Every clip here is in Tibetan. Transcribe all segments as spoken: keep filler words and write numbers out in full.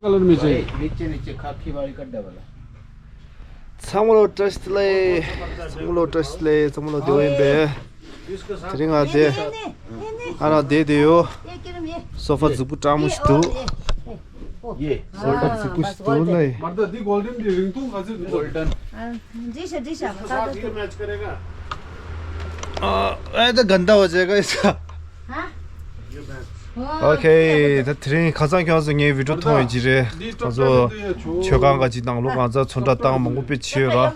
कलर में चाहिए। नीचे नीचे खाकी वाली कट डबल है। ཚང་མ་ལ་བཀྲ་ཤིས་བདེ་ལེགས། ཚང་མ་ལ་བཀྲ་ཤིས་བདེ་ལེགས། ཚང་མ་ལ་བདེ་པོ་ཡིན་པས། དེ་རིང་ང་དེ་ཨ་རག་བསྡད་དེ་ཡོད། སོ་ཕ་རྫིག་པོ་སྤྲང་མོ་ཞིག་འདུག་ཡེ། སོ་ཕ་རྫིག་པོ་ཞིག་འདུག་ལེ། མར་ད་འདི་གོལ་ཌན་འདི་རིང་ཐུང་ག་ཚོད་འདུག་གོལ་ཌན། འདྲིས་ཤ་འདྲིས་ཤ། ཨ་ཨེ་ད་གན་ད་བ་ཅེ་ག་ཨི་ས། ཨོ་ཁེ། ད་དེ་རིང་ཁ་སང་ཁྱོད་ཚོ་ངའི་བི་ཌིའོ་མཐོང་ཡོད་ཀྱི་རེད། ང་ཚོ་མཆོད་ཁང་ག་ཅིག་ནང་ལོགས་གང་ཚ་ཚོན་ཁྲ་བཏང་མང་པོ་དཔེ་བྱས་ཡོད་ར།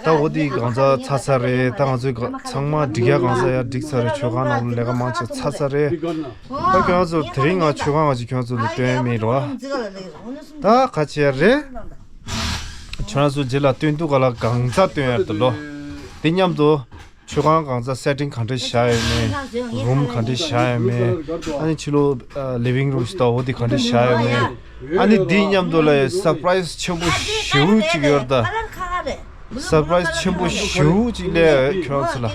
ད་འོ་དེ་གང་ཚ་ཚར་ཚར་རེད། ད་ང་ཚོའི་ག་ཚང་མ་འགྲིག་ཡ་གང་ཚ་ཡ་འགྲིག་ཚར་རེད། མཆོད་ཁང་ནང་ལོགས་ལས་ཀ་མང་ཆེ་ཚར་ཚར་རེད། ད་ཁྱོད་ཚོ་དེ་རིང་ང་མཆོད་ཁང་ག་ཅིག་ཁྱོད་ཚོ་ལ་སྟོན་ཡ་མེད་ར། ད་ག་བྱེད་ཡ་རེད། ཁྱོད་ཚོ་རྗེས་ལ་སྟོན་དུས་ག་ལ་གང་ཚ་སྟོན་ཡ་རེད་ལོ། དེ་མཉམ་དུ། མཆོད་ཁང་གང་ཚ་སེ་ཊིང་ག་འདྲ་བཞག་ཡོད་མེད། རུམ་ག་འདྲ་བཞག་ཡོད་མེད། ཨ་ནི་ཕྱི་ལོགས་ལི་ཝིང་རུམ་ཞིག་དང་འོ་དེ་ག་འདྲ་བཞག་ཡོད་མེད། ཨ་ནི་དེའི་མཉམ་དུ་ལ་སར་པ་རའི་ཛི་ཆེན་པོ་ཞེ་པོ་ཅིག་ཡོད་རེད་ད། སར་པ་རའི་ཛི་ཆེན་པོ་ཞེ་པོ་ཅིག་སླེབས་ཡོད། ཁྱོད་རང་ཚོ་ལ་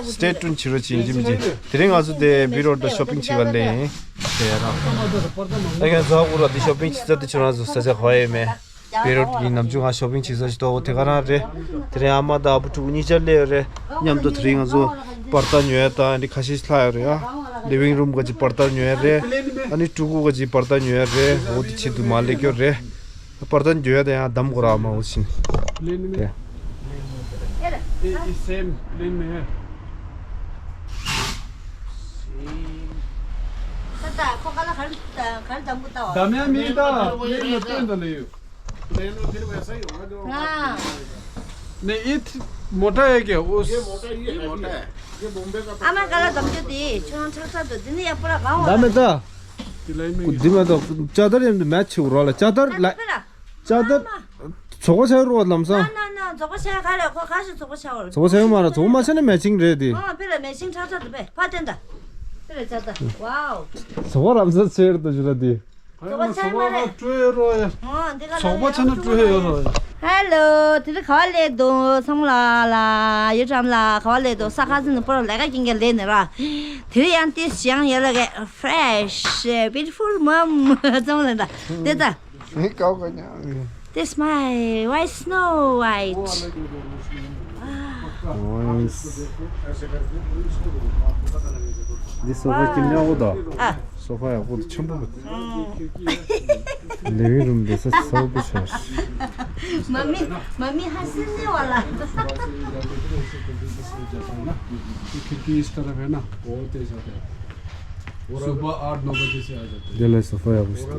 སི་ཊེ་ཊུན་བྱེད་རོགས་བྱེད་ཡིན་གཅིག་མིན་གཅིག་དེ་རིང་ང་ཚོ་དེ་བི་རོ་ཌ་ཤོ་པིང་བྱེད་ག་སླེབས་ཡིན། དེ་ཡ་རང་། ཨ་ཁྱོད་ཚོ་ཧ་གོ་ར། དེ་ཤོ་པིང་བྱེད་ས་དེ་ཁྱོད་རང་ཚོ་ས་ཆ་ག་པར་ཡོད་མེད། བེ་རུ་ཊི་ཡིན་ནམ་རྒྱུན་ང་ཤོ་པིང་བྱེད་ས་ཞིག་འདུག་དེ་ག་རང་རེད། དེ་རིང་ཨ་མ་དང་ཨ་ཕོ་ཕྲུ་གུ་གཉིས་ཆ་སླེབས་ཡོད་རེད། མཉམ་དུ་དེ་རིང་ང་ཚོ་པར་ད་ཉོ་ཡ་དང་འདི་ཁ་ཤས་ཤིག་ལྷག་ཡོད་རེད་ཡ། ལི་ཝིང་རུམ་ག་ཅིག་པར་ད་ཉོ་ཡ་རེད། ཨ་ནི་ཕྲུ་གུ་ག་ཅིག་པར་ད་ཉོ་ཡ་རེད། འོ་དེ་ཆེད་དུ་མ་སླེབས་རྒྱུ་རེད། པར་ད་ཉོ་ཡ་དང་ཡང་གདམ་དགོས་ར་ཨ་མ། འོ་བཞིན་དེ། ये सेम प्लेन में है। ད་ད་ཁོ་ག་ལ་གར་གར་དང་པོ་ད་བ། दमिया मीठा प्लेन में पेंट नहीं। प्लेन में फिर वैसा ही होगा जो हाँ। नहीं, ये थ- मोटा है क्या? उस ये मोटा, ये ये मोटा है। ये बॉम्बे का ཨ་མ་ག་ལ་དམ་རྒྱུ་དེ་ཁྱོད་ཁྲག་ཁྲག་འདུག་འདི་ནི་ཡག་པོ་ར་གང་བ། ད་མེད་ད། दिलाई में འདི་མ་གཏོགས་ཅ་དར་ཡང་འདི་མེ་ཆི་རོ་ལ་ཅ་དར་ལ། ཅ་དར། རྫོགས་པ་ཆགས་རོ་ལམ་སང་། ན་ན་ན་རྫོགས་པ་ཆགས་ག་རེ། ཁོ་ཁ་ཤས་རྫོགས་པ་ཆགས་བར། རྫོགས་པ་ཆགས་ཡོད་མ་ར། རྫོགས་པ་མ་ཆགས་ན་མེ་ཆིང་རེད་དེ། ཨ་ཕེ་ལ་མེ་ཆིང་ཁྲག་ཁྲག་འདུག་པས། ཕ་བསྟན་ད། ཕེ་ལ་ཅ་དར། ཝའོ། རྫོགས་པ་ལམ་སང་ཆེར་དུ་ཞུ་ར་དེ། རྫོགས་པ་ཆགས་མ་རེད། སྤྲོ་ཡོད་རོ་ཡ། ཨོ་འདི་ག་རྫོགས་པ་ཆགས་ན་སྤྲོ་ཡོད་རོ་ཡ། ཧེ་ལོ། དེ་རིང་ག་པར་སླེབས་འདུག་ཚང་མ་ལ་ལ་ཡོད་ཀྲམ་ལ་ག་པར་སླེབས་འདུག་ས་ཁ་ཟིན་པོ་ར་ལས་ཀ་རྐྱེན་གྱིས་སླེབས་ནས་ར། དེ་རིང་ཡང་ཏིས་ཡང་ཡ་ལ་ག་ཕེ་རེ་ཤི་བིའུ་ཊི་ཕུལ་མམ་ཚང་མ་ལ་ད་དེ་ད། ངའི་ཀའོ་ཀ་ཉག This my white Snow White. འདི་སོ་ཕ་སྐྱིད་ཉག་པོ་དང་། ཨ། སོ་ཕ་ཡག་པོ་དང་ཆེན་པོ་མེད། ལི་ཝིང་རུམ་འདི་ས་གསལ་པོ་ཆགས། མ་མི་མ་མི་ཧ་སི་ནི་བ་ལ། खिड़की इस तरफ है ना, वो तेज आता है। सुबह आठ नौ बजे से आ जाता है। दिल्ली सफाई अब उसको।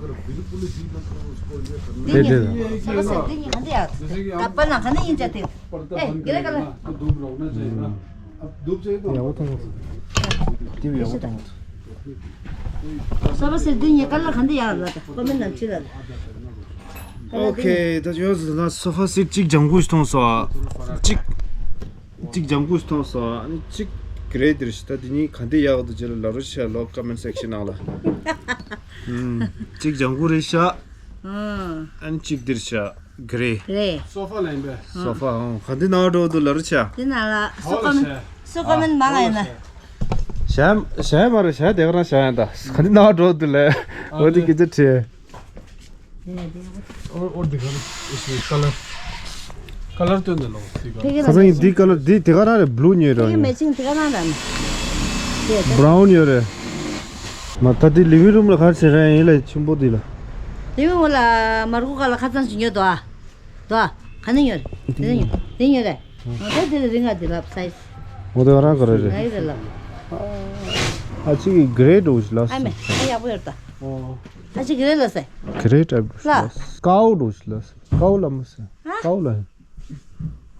दे दे। ये है कि है ना, जैसे कि हम पर्दा बंद करना है ना, तो धूप रखना चाहिए ना। अब धूप चाहिए तो या वो तो टीवी या वो तो। सोफा सेट दिन ये कलर खंदे यार रहता। कमेंट ना चिल्ला। ཨོ་ཁེ། ད་ཡོད་ཟེར་ན་སོ་ཕ་སེ་ཊི་གཅིག་ལྗང་ཁུ་ཞིག་མཐོང་སོང་ཨ། གཅིག་གཅིག་ལྗང་ཁུ་ཞིག་མཐོང་སོང་ཨ། ཨ་ནི་གཅིག་གྷི་རེ་འདིར་ཞིག་ད་འདི་གཉིས་ག་འདི་ཡག་འདུག་ཅེས་ལ་ལབ་རོགས་བྱས་ལོ། ཀོ་མེན་ཊི་སེག་ཤན་ནང་ལ། ཨུམ། གཅིག་ལྗང་ཁུ་རེད་ཤག་ཨ་ནི་གཅིག་འདིར་ཤག་གྷི་རེ། གྷི་རེ། སོ་ཕ་ལ་ཡིན་པས། སོ་ཕ་ཨང་ག་འདི་ནང་འགྲོ་འདུག་ལབ་རོགས་བྱས། འདི་ནང་ལ་སུ་ཀོ་མེན་ཊི་སུ་ཀོ་མེན་ཊི་མང་ང་ཡིན་ན། བྱས་བྱས་མ་རེད། བྱས་དེ་ག་རང་བྱས་ཡིན་ད། ག་འདི་ནང་འགྲོ་འདུག་ལས། འོ་དེ་སྐད་ཆ་དྲིས། और और दिखा दो। इसमें कलर कलर तो नहीं लो। ཁ་སང་ཡིན་འདི་ཀ་ལར་འདི་དེ་ག་རང་རེད། བྷུ་ལུ་ཉོས་རང་ཡིན། མེ་ཆིང་དེ་ག་རང་རང་། བྷ་རའུན་ཡོད་རེད། མ་ད་འདི་ལི་ཝིང་རུམ་ལ་ག་རེ་བྱེད་རང་ཡིན་ལ་ཆེན་པོ་འདི་ལ། ལི་ཝིང་རུམ་ལ་མར་ཁུ་ག་ལ་ཁ་ཚང་ཞིག་ཉོས་དོ་ཨ། དོ་ཨ། ག་ནས་ཉོས་རེད། དེ་ནས་ཉོས་དེ་ཉོས་རེད། ད་དེ་ལ་རིང་ང་དེ་ལབ་སའི་ཛི། འོ་དེ་ག་རང་ག་རེ་རེད། ང་ཡི་རེད་ལབ། ཨ་ཅིག་གི་གྷི་རེ་འདྲ་བོ་ཞིག་ལ། ཨ་མེ་ཨ་ཡག་པོ་ཡོད་ད། ཨ་ཅིག་གྷི་རེ་ལ་སའི། གྷི་རེ་འདྲ་བོ་ཞིག་ལ། ཀའོ་འདྲ་བོ་ཞིག་ལ། ཀའོ་ལ་མ་སའི། ཀའོ་ལ།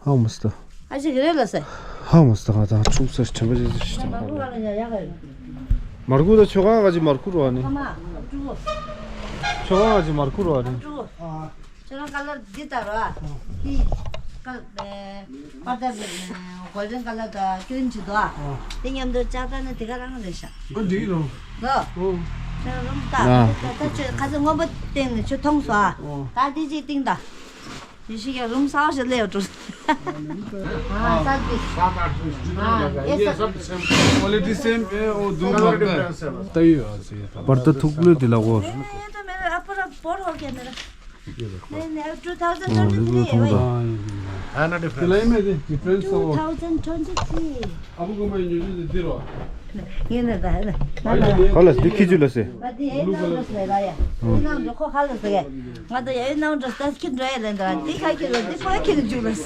ཧ་མ་སྟ། ཨ་ཅིག་གྷི་རེ་ལ་སའི། ཧ་མ་སྟ། ང་ད་འཁྲུག་སར་དྲན་པ་ཅིག་ཞིག་དང་། མར་ཁུ་ད་ཆོ་ག་ག་ཅིག་མར་ཁུ་རོ་ཨ་ནི། ཆོ་ག་ག་ཅིག་མར་ཁུ་རོ་ཨ་ནི། ཁྱོད་རང་ཀ་ལར་འདི་ལྟར་རོ། འདི་ཀ་ལ་པར་ད་གོལ་ཌན་ཀ་ལར་དང་ཀྲིན་བྱེད་དོ། དེ་མཉམ་དུ་ལྕགས་ཐག་ནི་དེ་ག་རང་རེད་ཤག་ཨ་འདི་རོ། ལོ། ཨོ། ཁྱོད་རང་རུམ་ལྟ། ད་ད་ཁྱོད་ཁ་སང་སྔོན་པོ་སྟེང་ནས་ཁྱོད་མཐོང་སོང་ཨ། ད་འདི་གཅིག་སྟེང་ད། དེ་ཞིག་ཡ་རུམ་གསར་པ་ཞིག་སླེབས་འགྲོ། ཨ་ས་འདི། ཨ་ཡེ་ས། क्वालिटी सेम है, वो दो कलर डिफरेंस है बस। तय हो से ये तो। पर्दा थुक लो दिला वो। ये तो मेरे अपर Por ho kya mera? नहीं, नहीं, अब ट्वेंटी ट्वेंटी थ्री है भाई। हाँ, ना डिफरेंस। क्लाइमेट डिफरेंस हो। Twenty twenty three. अब को मैं न्यू न्यू दे रहा। ये ना था, है ना? भाई, ये खलास, देखी जुलस है। बात ये ना उधर से लाया। ना जो खो खलास है। मैं तो ये ना उधर से कि ड्राई लेंदा। दिखा के लो, दिखा के जुलस।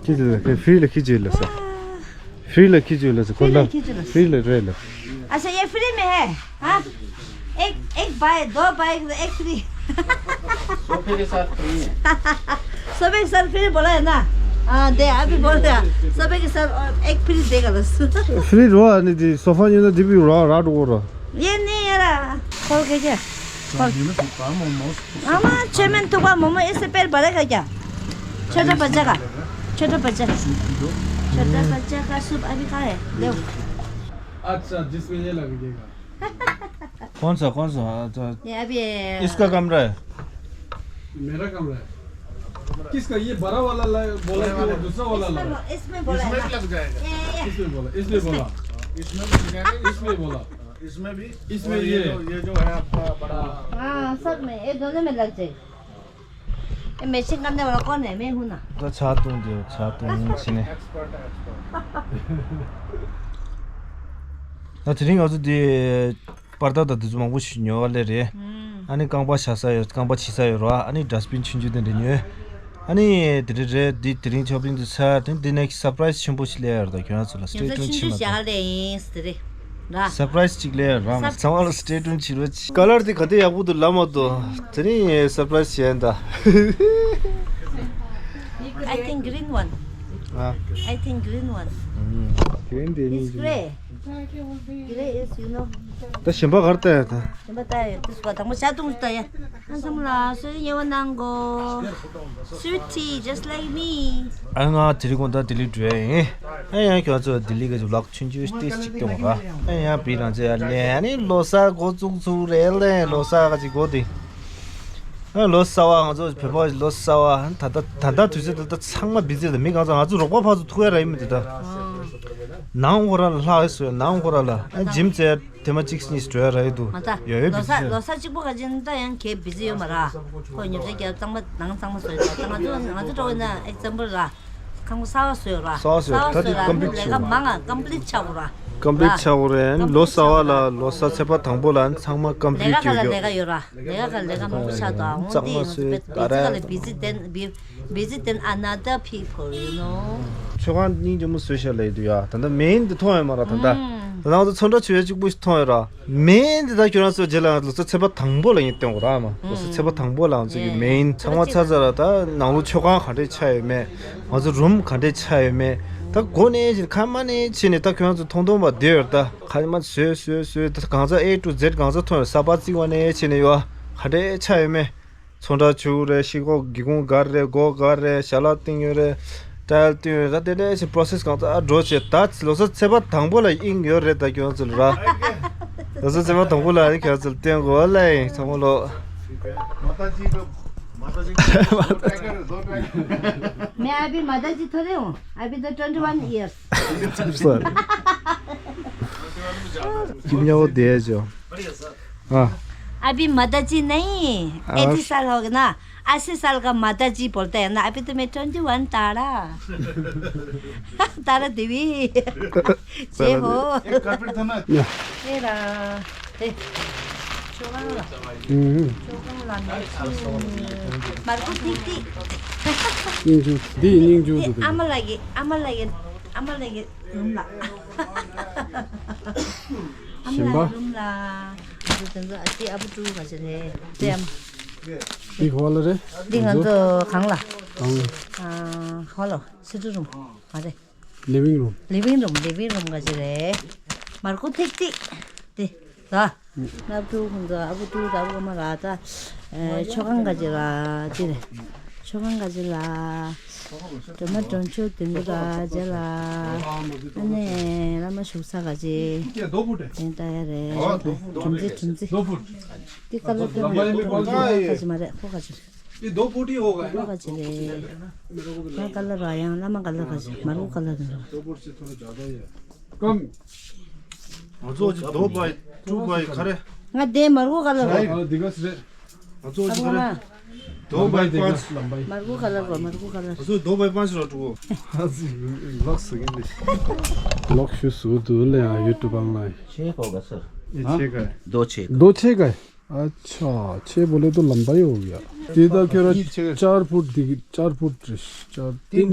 की जुलस, फ्री ले की जुलस। फ्री ल खिच्यो ल चाहिँ खोल्ला। फ्री ल, फ्री ल, रहेछ ल। अच्छा, ये फ्री में है? हाँ? एक, एक बाय, दो बाय, एक फ्री। सोफे के साथ फ्री है। सोफे के साथ फ्री बोला है ना? हाँ, दे, अभी बोल दिया। सोफे के साथ और एक फ्री देगा बस। फ्री रो, अनि दि सोफा नि न दिबी रो, राड वो रो। ये नहीं है रा। खोल के क्या? खोल। ये ना पाम मोमोज। आमा, चेयरमैन थुक्पा मोमो, इससे पेट भरेगा क्या? छोटा बच्चा का, छोटा बच्चा, छोटा बच्चा का सूप अभी कहाँ है? ले। अच्छा, जिसमें ये लगेगा। कौन सा, कौन सा? अच्छा, ये अभी इसका कमरा है। मेरा कमरा है। किसका? ये बड़ा वाला ला-, बोला कि वो दूसरा वाला इसमें लगा? बो-, इसमें बोला है इसमें ना? भी लग जाएगा। ये, ये, ये। इसमें बोला, इसमें इसमें। बोला। इसमें भी लग जाएगा। इसमें बोला। इसमें भी। इसमें और ये ये। जो, ये जो है आपका बड़ा। हाँ, सब में, ये दोनों में लग जाएगा। ये मैचिंग करने वाला कौन है? मैं हूँ ना। ད་ཆ་བཏུང་དེ་ཆ་བཏུང་ཡིན་ཕྱིན་ནས། ད་དེ་རིང་ང་ཚོ་འདི་པར་ད་ད་དེ་ཚོ་མང་པོ་ཞིག་ཉོ་བ་ལས་རེད། ཨ་ནི་རྐང་པ་བཞག་ས་ཡོད། རྐང་པ་ཕྱི་ས་ཡོད་ར། ཨ་ནི་ཌ་སི་བིན་ཆུང་ཆུང་དེ་འདྲ་ཉོས། ཨ་ནི་དེ་རེད་རེད། འདི་དེ་རིང་ཆོ་པིང་དུ་ཚར། དེ་འདི་ནས་སར་པ་རའི་སི་ཆེན་པོ་ཞིག་སླེབས་ཡོད་རེད། ད་ཁྱོད་རང་ཚོ་ལ་སི་ཊེ་ཊུན་ཆེན་པོ་ཞིག་ལས་ཡིན་ཟེར་རེད། ར། སར་པ་རའི་སི་ཅིག་ལས་རང་སར་པ་རའི་སི། ཚང་མ་ལ་སི་ཊེ་ཊུན་བྱེད་རོགས་གྱིས། ཀ་ལར་དེ་ག་དེ་ཡག་པོ་འདུག་ལབ་མ་འདུག་དེ་རིང་སར་པ་རའི་སི་བྱས་ད། I think green one. ཨ། I think green one. ཨུམ། གི་རིན་དེ་It's གཉིས་ཀྱི། Gray. Gray is, you know. ད་གཞན་པ་གར་ལྟ་ཡ་ད། གཞན་པ་ལྟ་ཡ་དུས་པ་དང་པོ་ཤ་དུང་ལྟ་ཡ། ཨ་ཚང་མ་ལ་སོས་ཉེ་བ་གནང་གོ། Sweet tea, just like me. ཨ་ང་དེ་རིང་དགོང་དག་ལྡི་ལི་འགྲོ་ཡ་ཡིན། ཨ་ཡང་ཁྱོད་ཚོ་ལྡི་ལི་གི་ཝི་ལོག་ཆུང་ཆུང་ཏིས་ཅིག་སྟོན་ར། ཨ་ཡང་བི་རང་ཚོ་ཡར་ལེན། ཨ་ནི་ལོ་གསར་འགོ་བཙུགས་ཚུགས་རེད་ལེ། ལོ་གསར་ག་ཅིག་འགོ་དེ། ཨ་ལོ་གསར་བ་ང་ཚོ་བོད་པ་ལོ་གསར་བ་ད་ལྟ་ད་ལྟ་དུས་ཚོད་ད་ལྟ་ཚང་མ་བི་ཛི་རེད། མི་གང་ཚོ་ང་ཚོ་རོགས་པ་ཕར་ཚུར་ཐུག་ཡ་ར་ཡིན་མི་དེ་ད། ནང་ཁོ་ར་ལ་ལྷག་ཡོད་སོ་ཡ། ནང་ཁོ་ར་ལ་ཨ་ཇིམ་རྩེ་ཐེངས་མ་གཅིག་གཉིས་འགྲོ་ཡ་ར་ཡོད་འདུག་མ་ད་ཡོད་ཡོད་བི་ལོ་ཛི་གསར་རེད། ལོ་གསར་གཅིག་པོ་ག་ཅིག་ད་ཡང་གས་བི་ཛི་ཡོད་མ་ར། ཁོ་ཉོ་ཆ་རྒྱབ་གཙང་མ་ནང་གཙང་མ་བཟོས་ད། ང་ཚོ་ང་ཚོ་འགྲོ་བ་ན་ཨེག་ཛམ་པལ་ར། ཁང་པ་གསར་བ་བཟོས་ར། གསར་བ་བཟོས་གསར་བ་ད་དེ་བཟོས་ར། ཀམ་པི་ལིཊ་ལས་ཀ་བྱུང་མང་ང་ཀམ་པི་ལིཊ་ཆགས་དགོས་ར། ཀམ་པི་ལིཊ་ཆགས་དགོས་རེད། ལོ་གསར་བ་ལ་ལོ་གསར་ཚེས་པ་དང་པོ་ལ་ཚང་མ་ཀམ་པི་ལིཊ་ལས་ཀ་ག་ལ་ལས་ཀ་ཡོད་ར། ལས་ཀ་ག་ལས་ཀ་མང་པོ་ཆགས་འདུག་འོང་དེ་ཡིན་ཙང་མ་བཟོས་བི་ཛི་ག་ལ་བི་ཛི་དེན་བི་བི་ཛི་དེན་another people, you know. མཆོད་ཁང་སྙིང་རྗེ་མོ་བཟོས་ཤག་ལབ་ཡོད་ཡ། ད་ལྟ་མེན་དེ་མཐོང་ཡོད་མ་ར། ད་ལྟ་ད་ང་ཚོ་ཚོན་ཁྲ་བྱུག་ཡ་གཅིག་པུ་ཞིག་མཐོང་ཡོད་ར། མེན་དེ་ད་ཁྱོད་རང་ཚོ་རྗེས་ལ་ལོ་གསར་ཚེས་པ་དང་པོ་ལ་ཡིན་སྟོན་དགོས་ར། མ་ལོ་གསར་ཚེས་པ་དང་པོ་ལ་ང་ཚོ་གི་མེན་ཚང་མ་ཚར་ཚར་ར། ད་ནང་ལོགས་མཆོད་ཁང་ག་འདྲས་ཆགས་ཡོད་མེད། ང་ཚོ་རུམ་ག་འདྲས་ཆགས་ཡོད་མེད། ད་སྒོ་ནས་ཕྱིན་ཁ་མ་ནས་ཕྱིན་ནས་ད་ཁྱོད་རང་ཚོ་མཐོང་མཐོང་པ་བསྡད་ཡོད་ར། ད་ཁ་མ་བཟོས་བཟོས་བཟོས་ད་གང་ཚ་A to Z གང་ཚ་མཐོང་ཡོད། ས་པ་བརྩིགས་པ་ནས་ཕྱིན་ནས་ཡོད་ག་འདྲས་ཆགས་ཡོད་མེད། ཚོན་ཁྲ་བྱུག་རེད། ཤིང་ཁོག་སྒེའུ་ཁུང་བསྒར་རེད། སྒོ་བསྒར་རེད། ཞལ་ལག་བཏིང་ཡོད་རེད། ཊའིལ་བཏིང་ཡོད་རེད། ད་དེ་འདྲས་ཕྱིན་པོ་རོ་སེ་སི་གང་ཚ་འགྲོ་བྱས། ད་ལོ་གསར་ཚེས་པ་དང་པོ་ལ་དབྱིངས་ཡོད་རེད། ད་ཁྱོད་ཚོ་ལ་ར། ལོ་གསར་ཚེས་པ་དང་པོ་ལ་ཁྱོད་ཚོ་ལ་བསྟན་དགོས་ལ་ཡིན་ཚང་མ་ལོ། माता जी को, माता जी को दो ट्रैकर, दो ट्रैकर। मैं अभी माता जी थोड़े हूँ, अभी तो ट्वेंटी वन ईयर्स। कितना वो दे जो। हाँ। अभी माता जी नहीं, अस्सी साल हो गया ना, अस्सी साल का माता जी बोलते हैं ना, अभी तो मैं ट्वेंटी वन तारा। तारा देवी। जय हो। एक कारपेट था ना। तेरा। ए, छोकन ला। हम्म। छोकन ला, मैं छु। मार्को ठीक थी। ཉིང་ཇུ། འདི་ཉིང་ཇུ་འདུག་ཨ་མ་ལགས་ཀྱི། ཨ་མ་ལགས་ཀྱི། ཨ་མ་ལགས་ཀྱི་རུམ་ལ། ཨ་མ་ལགས་ཀྱི་རུམ་ལ། འདི་དེ་ཚོ་ཨ་ཅེ་ཨ་བུ་ཀྲུའུ་ག་ཅི་རེད། དེ་ཨ་མ། འདི་ག་བ་ལ་རེད། འདི་ང་ཚོ་གང་ལ། གང་། ཨ། ཧོ་ལོ། སི་ཊི་རུམ་མ་རེད། ལི་ཝིང་རུམ། ལི་ཝིང་རུམ། ལི་ཝིང་རུམ་ག་ཅི་རེད། མར་ཁུ་ཐིག་ཐིག་དེ། ད། ཨ་བུ་ཀྲུའུ་ཁོང་ཚོ། ཨ་བུ་ཀྲུའུ་དང་ཨ་བུ་ཀརྨ་ལགས་ད། ཨེ། མཆོད་ཁང་ག་ཅི་ལ་ཅི་རེད། མཆོད་ཁང་ག་ཅི་ལ། སྒྲོལ་མ་སྒྲོལ་མཆོག་དེ་འདུག་ག་ཅི་ལ། ཨ་ནི་བླ་མ་བཞུགས་ས་ག་ཅི། དེ་ལྟ་ཡ་རེད། སྒྲོལ་མ་སྒྲོལ་མ་རྩེ། འདི་ཀ་ལ་ཕེབས་མ་རེད། ཁོ་ག་ཅི་མ་རེད། ཁོ་ག་ཅི། ये दो फुट ही होगा, है ना? ཁོ་ག་ཅི་རེད། ང་ཀ་ལ་ར་ཡང་བླ་མ་ཀ་ལ་ག་ཅི། མར་ཁུ་ཀ་ལ་ར། दो फुट से थोड़ा ज़्यादा ही है। कम। ང་ཚོ་ཅི་དོ་བའི་ཀྲུ་བའི་ག་རེ། ང་དེ་མར་ཁུ་ཀ་ལ་ར། हाँ, दिग्गज रे। ང་ཚོ་ཅི་ག་རེ། दो बाई पाँच लंबाई। मरकू कलर को, मरकू कलर। ང་ཚོ दो बाई पाँच ར་འགྲོ། ལོག་སུ་གིན་ལེ། ལོག་ཤུ་སུ་དུ་ལེ་ཡ་YouTube online। छः का होगा सर। ये छः का है। दो छः का। दो छः का है। अच्छा, छः बोले तो लंबा ही हो गया। ये तो कह रहा चार फुट दिख, चार फुट, चार, तीन,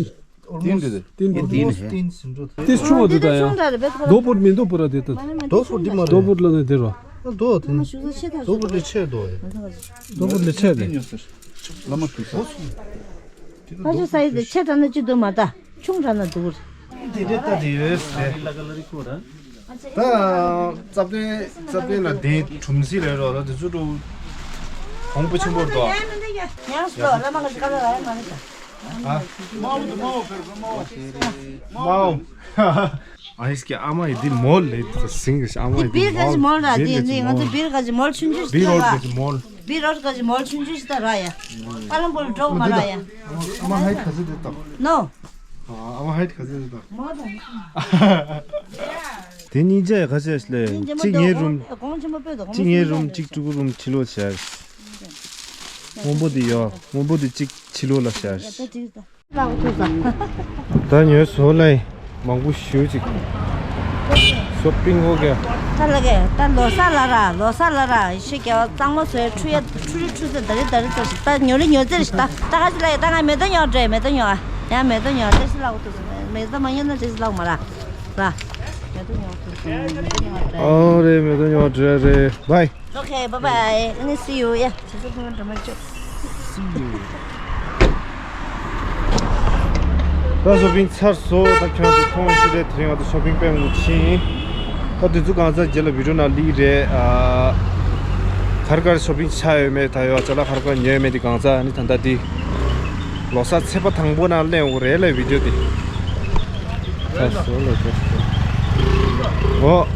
तीन दे दे। तीन ये फुट। तीन है। तीस छुआ देता है। दो फुट में दो पूरा देता। दो फुट दी मार। दो फुट लगा दे रहा। दो तीन। दो फुट ले छः दो है। दो फुट ले छः दे। लम्बा क्यों सर? पाँच साइज छः टन ची दो माता। छुंग टन दूर। दे देता दे। ད་རྩ་བརྟན་རྩ་བརྟན་ལ་དེ་གྲུམ་སི་རེད་རོ། ད་དེ་ཚོ་འགྲོ་བོང་པོ་ཆེན་པོ་རེད་དོ། ཡང་སོ་ལ་མ་ག་ག་ལ་ཡང་མ་ནི་ད། ཨ། མའོ། ཨ་ཧིས་ཀྱི་ཨ་མ་ཡི་འདི་མོལ་ལེ་ད་སིང་གི་ཨ་མ་ཡི་འདི་མོལ། འདི་བིར་ག་ཅི་མོལ་ར། འདི་ནི་ང་ཚོ་བིར་ག་ཅི་མོལ་ཆུང་ཆུང་ཞིག་བིར་ལ། འོར་ག་ཅི་མོལ། བིར་འོར་ག་ཅི་མོལ་ཆུང་ཆུང་ཞིག་ད་ར་ཡ། ཨ་ལམ་བོ་ལ་འགྲོ་གི་མ་ར་ཡ། ཨ་མ་ཧའི་ཁ་ཟི་དེ་ད། ནོ། ཨ་མ་ཧའི་ཁ་ཟི་དེ་ད། མོ་ད། དེ་སྙིང་རྗེ་ག་ཚད་ལས། གཅིག་ངའི་རུམ། གཅིག་ངའི་རུམ་གཅིག་ཕྲུ་གུ་རུམ་ཕྱི་ལོགས་བཞག་སྔོན་པོ་དེ་ཡོ། སྔོན་པོ་དེ་གཅིག་ཕྱི་ལོགས་ལ་བཞག་ད་ཉོས་བཟོ་ལ་མང་པོ་ཞུ་ཅིག་ཤོ་པིང་ཧོ་ག་ད་ལ་གེ་ད་ལོ་ས་ལ་ར་ལོ་ས་ལ་ར་ཤི་གེ་བ་གཙང་མ་བཟོས་ཁྲུ་ཡ་ཁྲུ་རི་ཁྲུ་ཚ་ད་རི་ད་རི་ད་ད་ཉོ་རི་ཉོ་ཙེ་རི་ད་ད་ག་ཅི་ལ་ཡ་ད་ང་མེ་ཏོ་ཉོ་འདྲེ་མེ་ཏོ་ཉོ་ཨ་ཡ་མེ་ཏོ་ཉོ་ཏེ་སི་ལ་གོ་ཏུ་མེ་ཏོ་མ་ཉོ་ན་ཏེ་སི་ལ་གོ་མ་ར། ར། ཨོ་རེད། མེ་ཏོག་ཉོ་བ་འགྲོ་ཡ་རེད། Bye. Okay, bye bye. And see you. Yeah. ད་ཤོ་པིང་ཚར་སོང་། ད་ཁྱོད་ཚོ་མཐོང་ཤི་རེད། དེ་རིང་ང་ཚོ་ཤོ་པིང་དཔེ་མང་པོ་ཕྱིན། ད་དུས་ཚོད་གང་ཚ་རྗེས་ལ་བི་ཌིའོ་ནང་ལིག་རེད། ཨ། གར་གར་ཤོ་པིང་ཆགས་ཡོད་མེད། ད་ཡོད་ཅ་ལག་གར་གར་ཉོས་མེད་དེ་གང་ཚ་ནི་ད་ལྟ་དེ། ལོ་གསར་ཚེས་པ་དང་པོ་ནང་ལེན་འོ་རེད་ལ་བི་ཌིའོ་དེ། ད་སོ་ལ་ད་སོ། འོ།